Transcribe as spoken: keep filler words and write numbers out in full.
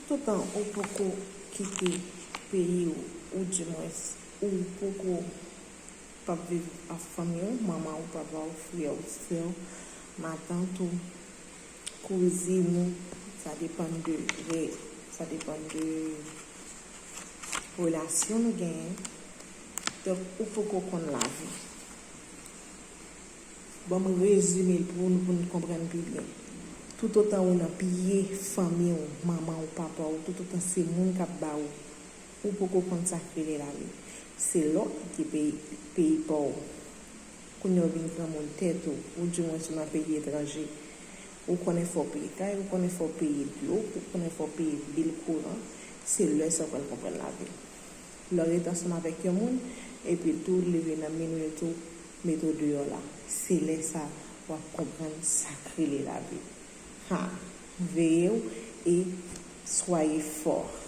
Toutotan ou poko kite peyi w, ou dimwens ou poko p ap viv ak fanmi w, manman w, papa w, frè w, sè w, matant ou, kouzin ou, sa depann de, sa depann de relasyon nou genyen. Donk, ou poko konn lavi. Ban m rezime l pou nou, pou n konprann pi byen. Toutotan ou nan pye fanmi w, manman w, papa w, toutotan se moun k ap ba ou, ou poko konn sa k rele lavi. Se lè w kite peyi, peyi pa w. Kounye a w vin granmoun tèt ou, ou dimwens ou nan peyi etranje. Ou konnen fò w peye kay, ou konnen fò w peye dlo, ou konnen fò w peye bil kouran. Se lè sa w pral konprann lavi. Lè w rete ansanm avèk yon moun, epi tou leve nan minwi tou, mete w deyò la. Se lè sa w ap konprann sa k rele lavi. Ha, veye w e soyez fort.